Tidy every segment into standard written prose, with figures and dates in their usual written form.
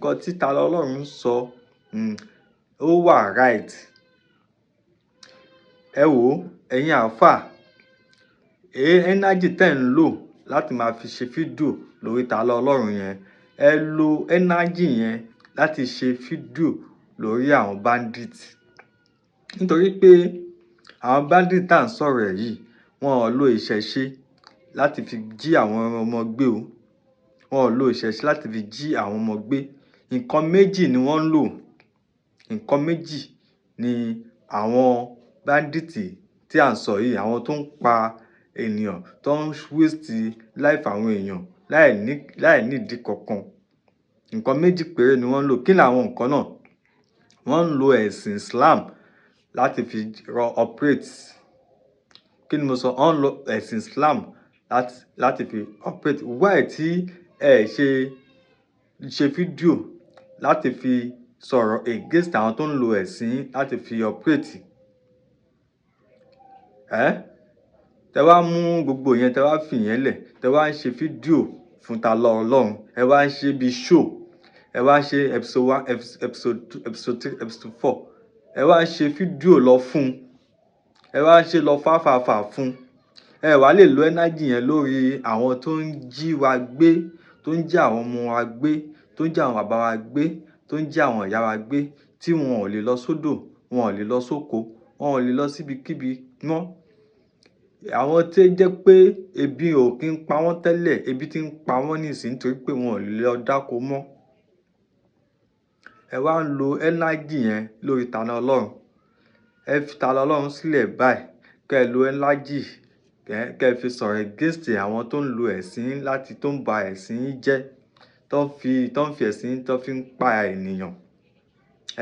Nǹkan tí Ta Lọ́lọ́run sọ, ó wà right. Ẹ wò ó, ẹ̀yin àáfà, energy tẹ́ ń lò láti máa fi ṣe fídíò lórí Ta Lọ́lọ́run yẹn, ẹ lo energy yẹn láti ṣe fídíò lórí àwọn bandit. Nítorí pé àwọn bandit tá à ń sọ̀rọ̀ ẹ̀ yìí, wọn ò lo ìṣẹ̀ṣe láti fi jí àwọn ọmọ gbé o. Wọn ò lo ìṣẹ̀ṣe láti fi jí àwọn ọmọ gbé. Nǹkan méjì ni wọ́n ń lò. Nǹkan méjì ni àwọn bandit tí à ń sọ yìí, àwọn tó ń pa ènìyàn, tó ń waste life àwọn èèyàn láìní ìdí kankan. Nǹkan méjì péré ni wọ́n ń lò. Kí ni àwọn nǹkan náà? Wọ́n ń lo ẹ̀sìn Islam láti fi operate. Kí ni mo sọ? Wọ́n ń lo ẹ̀sìn Islam láti fi operate. Why tí ẹ ṣe ṣe fídíò láti fi sọ̀rọ̀ against àwọn tó ń lo ẹ̀sìn láti fi operate? Ẹ́, tẹ wá mú gbogbo yẹn, tẹ wá fi yẹn lẹ̀, tẹ wá ń ṣe fídíò fún Ta Lọ́lọ́run, ẹ wá ń ṣe bí show, ẹ wá ń ṣe episode one, episode two, episode three, episode four, ẹ wá ń ṣe fídíò lọ fún, ẹ wá ń ṣe lọ fáfàfà fún. Ẹ wá lè lo energy yẹn lórí àwọn tó ń jí wa gbé, tó ń jí àwọn ọmọ wa gbé, tó ń jí àwọn bàbá wa gbé, tó ń jí àwọn ìyá wa gbé, tí wọn ò lè lọ sódò, wọn ò lè lọ sóko, wọn ò lè lọ síbikíbi mọ́. Àwọn tí ó jẹ́ pé ebi ò kí ń pa wọ́n tẹ́lẹ̀, ebi tí ń pa wọ́n nísìnyí nítorí pé wọn ò lè lọ dáko mọ́. Ẹ wá ń lo energy yẹn lórí Ta Lọ́lọ́run. Ẹ fi Ta Lọ́lọ́run sílẹ̀ báyìí, kí ẹ lo energy, kí ẹ fi sọ̀rọ̀ against àwọn tó ń lo ẹ̀sìn láti tó ń ba ẹ̀sìn jẹ́, tó ń fi ẹ̀sìn tó fi ń pa ènìyàn.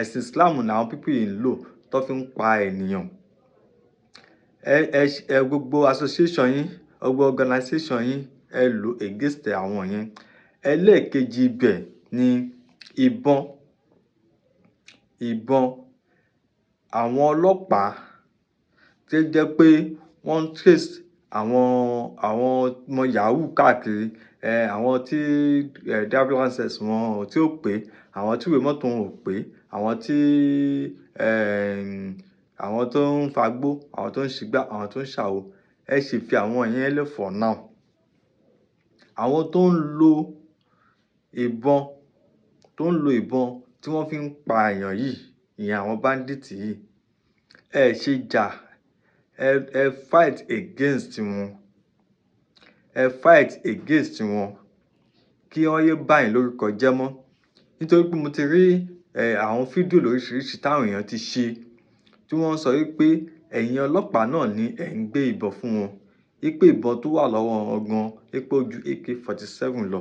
Ẹ̀sìn Islam ni àwọn people yìí ń lò tó fi ń pa ènìyàn. Ẹ gbogbo association yín, gbogbo organization yín, ẹ lò against àwọn yẹn. Ẹlẹ́ẹ̀kejì ibẹ̀ ni ìbọn. Ìbọn. Àwọn ọlọ́pàá tí ó jẹ́ pé wọ́n ń trace àwọn ọmọ yahoo káàkiri, àwọn tí driving license wọn tí ò pé, àwọn tí ìwé mọ́tò wọn ò pé, àwọn tó ń fagbó, àwọn tó ń ṣìgbà, àwọn tó ń ṣàwo. Ẹ sì fi àwọn yẹn lẹ̀ for now. Àwọn tó ń lo ìbọn, tó ń lo ìbọn tí wọ́n fi ń pa èèyàn yìí, ìyẹn àwọn bandit yìí, ẹ ṣe jà, ẹ fight against wọn. Ẹ fight against wọn kí wọ́n yé bá yín lórúkọ jẹ́ mọ́. Nítorí pé mo ti rí àwọn fídíò lóríṣiríṣi táwọn èèyàn ti ṣe, tí wọ́n ń sọ wípé ẹ̀yin ọlọ́pàá náà ni ẹ̀ ń gbé ìbọn fún wọn. Wípé ìbọn tó wà lọ́wọ́ wọn gan, wípé ó ju AK-47 lọ.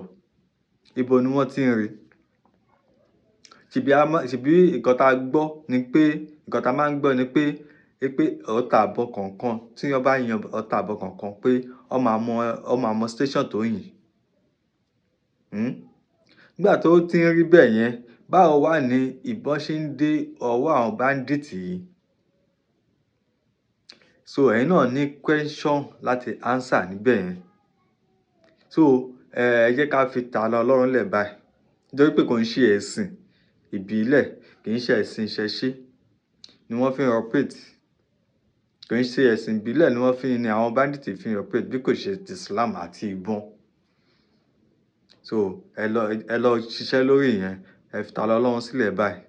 Ibo ni wọ́n ti ń rí? Ṣèbí nǹkan tá gbọ́ ni pé, nǹkan tá máa ń gbọ́ ni pé ọta ìbọn kọ̀ọ̀kan tí wọ́n bá yan ọta ìbọn kọ̀ọ̀kan pé wọ́n máa mọ station tó yìn. Nígbà tó ti ń rí bẹ́ẹ̀ yẹn, báwo wà ní ìbọn ṣe ń dé ọwọ́ àwọn bandit yìí? So ẹ̀yin náà ní question láti answer níbẹ̀ yẹn. So ẹ jẹ́ ká fi Ta Lọ́lọ́run lẹ̀ báyìí. Nítorí pé kò ń ṣe ẹ̀sìn ìbílẹ̀, kì í ṣe ẹ̀sìn ìṣẹ̀ṣe ni wọ́n fi ń operate. Kì í ṣe ẹ̀sìn ìbílẹ̀ ni wọ́n fi ní àwọn bandit fi ń operate bí kò ṣe ti Islam àti ìbọn. So ẹ lọ ṣiṣẹ́ lórí ìyẹn, ẹ fi Ta Lọ́lọ́run sílẹ̀ báyìí.